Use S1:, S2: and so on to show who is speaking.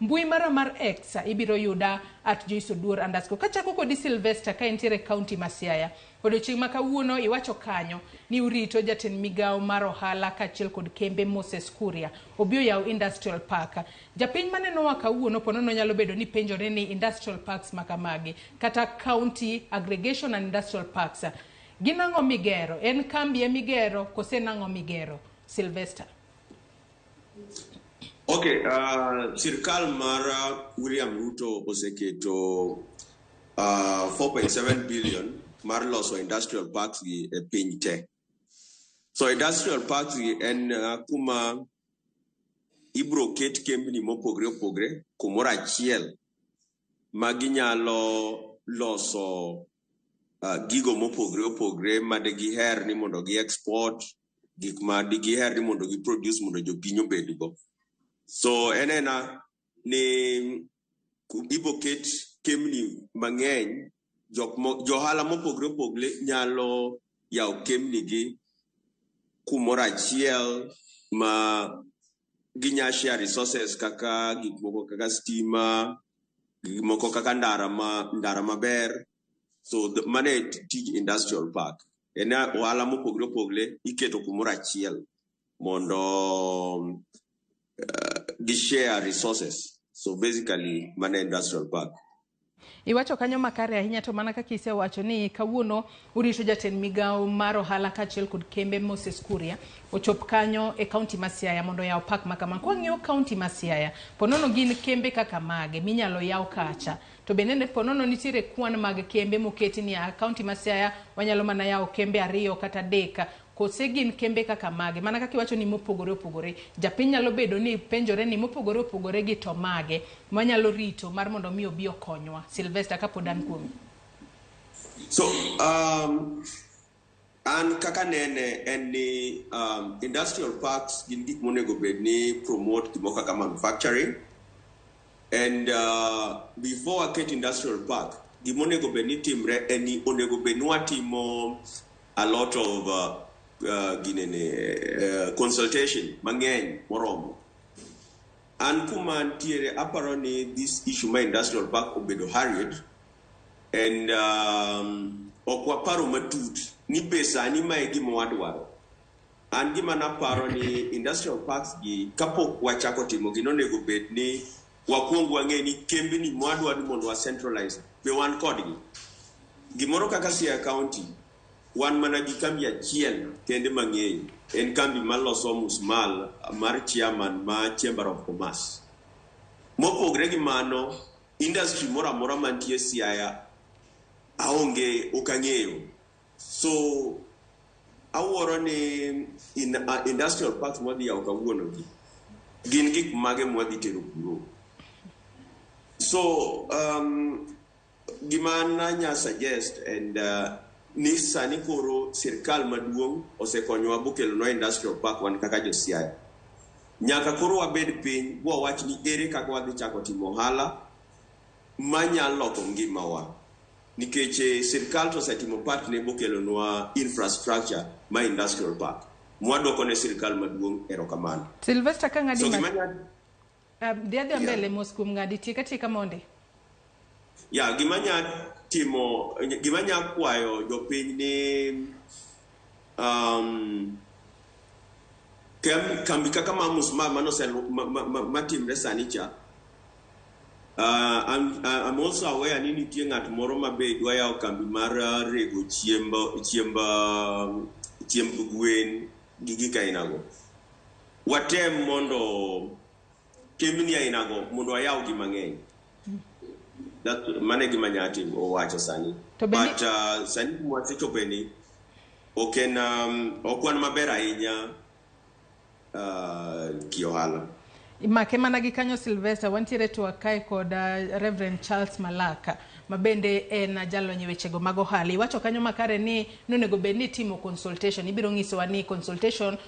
S1: Mbui mara mar X ibiro yuda @JoyceOduor_. Kachako kodi, Sylvester, ka intiere kaunti ma Siaya. Odiochieng' ma kawuono iwacho kanyo ni urito jatend migawo mar ohala kaachiel kod kembe, Moses Kuria, obi oyaw industrial park. Japiny manenowa kawuono ponono nyalo bedo ni penjore ni industrial parks makamagi kata county aggregation and industrial parks gin ang'o migero? En kambi emigero kose nang'o migero? Sylvester.
S2: Okay, sirkal mar William Ruto oseketo 4.7 billion mar loso industrial parks gi e piny te. So industrial parks gi en kuma ibro ket kembni mopogre opogre kumoro achiel ma ginyalo loso gigo mopogre opogre ma digiher ni mondo gi export, gik ma digiher ni mondo gi produce mondo jopiny obedgo. So en ena ni ibo ket kembni mang'eny, jok mo, johala mopogre opogre nyalo yawo kembni gi kumoro achiel ma ginya share resources kaka gik moko kaka stima, gik moko kaka ndara maber. So mano e tij industrial park. En ohala mopogre opogre iketo kumoro achiel mondo gi share resources. So basically mano e industrial park.
S1: Iwacho kanyo makare ahinya, to mana kaka isewacho ni kawuono urito jatend migawo mar ohala kaachiel kod kembe, Moses Kuria, ochop kanyo e kaunti ma Siaya mondo oyaw park ma kama. Kwang'iyo kaunti ma Siaya, ponono gin kembe kaka mage minyalo yaw kacha? To bende ponono nitiere kwan mag kembe moketi ni a kaunti ma Siaya wanyalo mana yawo kembe ariyo kata adek, kose gin kembe kaka mage? Mana kaka iwacho ni mopogore opogore, japiny nyalo bedo ni penjore ni mopogore opogore gi to mage mwanyalo rito mar mondo mi obi okonywa? Sylvester, kapod an kuomi.
S2: So an kaka nene en ni industrial parks gin gik monego bed ni promote gimoro kaka manufacturing, and before waket industrial park, gimonego bed ni timre en ni onego bed ni watimo a lot of ginene consultation mang'eny moromo. An kuma ntiere, aparo ni this issue ma industrial park obedo hurried and ok waparo matut ni be sani mae gima wadwaro. An gima naparo ni industrial parks gi, kapok wachako timo gi, nonego bed ni wakwong wang'e ni kembni mwadwa ni mondo wa centralize be wan kodgi. Gimoro kaka Siaya County, wan mana gi kambi achiel kende mang'eyo, en kambi maloso musmal mar chairman ma Chamber of Commerce. Mopogre gi mano, industry moro amora mantie Siaya aonge, ok ang'eyo. So awuoro ni in, industrial parks mwadhi yawo kawuono gi gin gik mage mwadhi tero kuro? So gima nanya suggest and ni sani koro sirkal maduong' osekonyowa bokelonwa industrial park, wan kaka jo Siaya nyaka koro wabed piny bwawach ni ere kaka wadhi chako timo ohala manyalo loko ngimawa, nikech sirkal to osetimo part ne bokelonwa infrastructure ma industrial park. Mwadwoko ne sirkal maduong' erokamano.
S1: Sylvester, ka ng'adi
S2: So gima
S1: dhi adhiya mbele mos kuom ng'adi tiek atieka mondi.
S2: Ya, gima nya timo, gima nya kwayo jopiny ni kambi kaka ma musmal manose matimre sani cha, I'm also aware ni nitie ng'at moro ma be dwa yawo kambi mar rego chiemb gwen gi gik ainago. Watem mondo kembni ainago mondo wayaw gi mang'eny. Mano e gima anya timo wacho sani.
S1: To bende
S2: But sani kuma wasechope ni ok en ok wan maber ahinya ki ohala.
S1: Make mana gi kanyo, Sylvester, wantiere twak kae kod Reverend Charles Malaka, ma bende en jalony e wechego mag ohala. Iwacho kanyo makare ni nonego bed ni itimo consultation. Ibiro nyisowa ni consultation